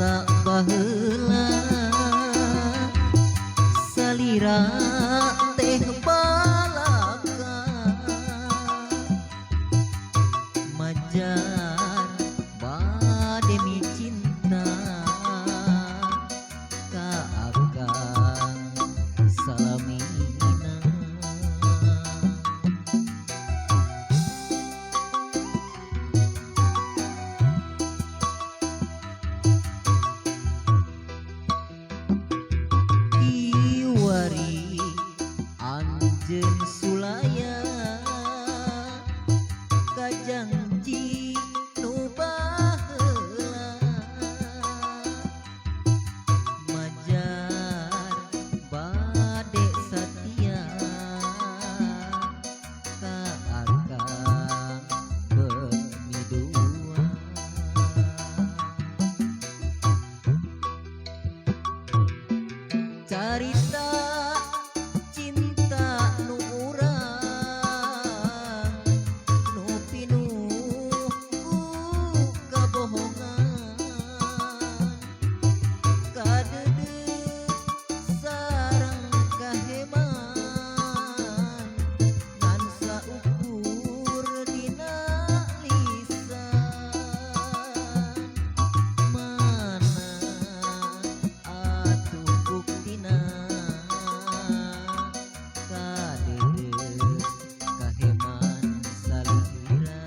Basa baheula salira teh balaka majar bade micinta ka akang salamina. Kiwari anjeun sulaya kajanji nu baheula majar bade satia ka akang beut midua. Carita cinta nu urang nu pinuh ku kabohongan kadeudeuh sareng kaheman ngan saukur dina lisan mana atuh buktina kadeudeuh kaheman salira.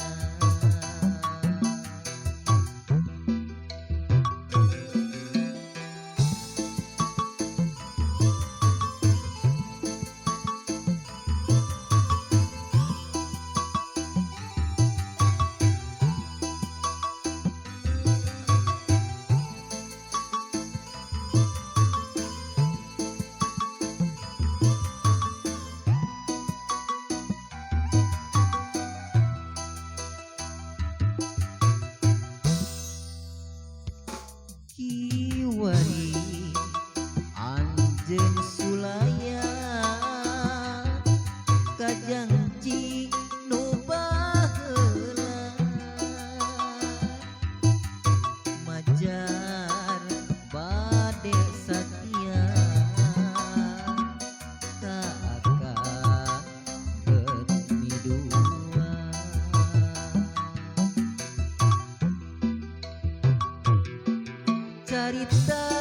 Kiwari anjeun sulaya kajanji nu baheula majar bade satia ka akang beut midua. Carita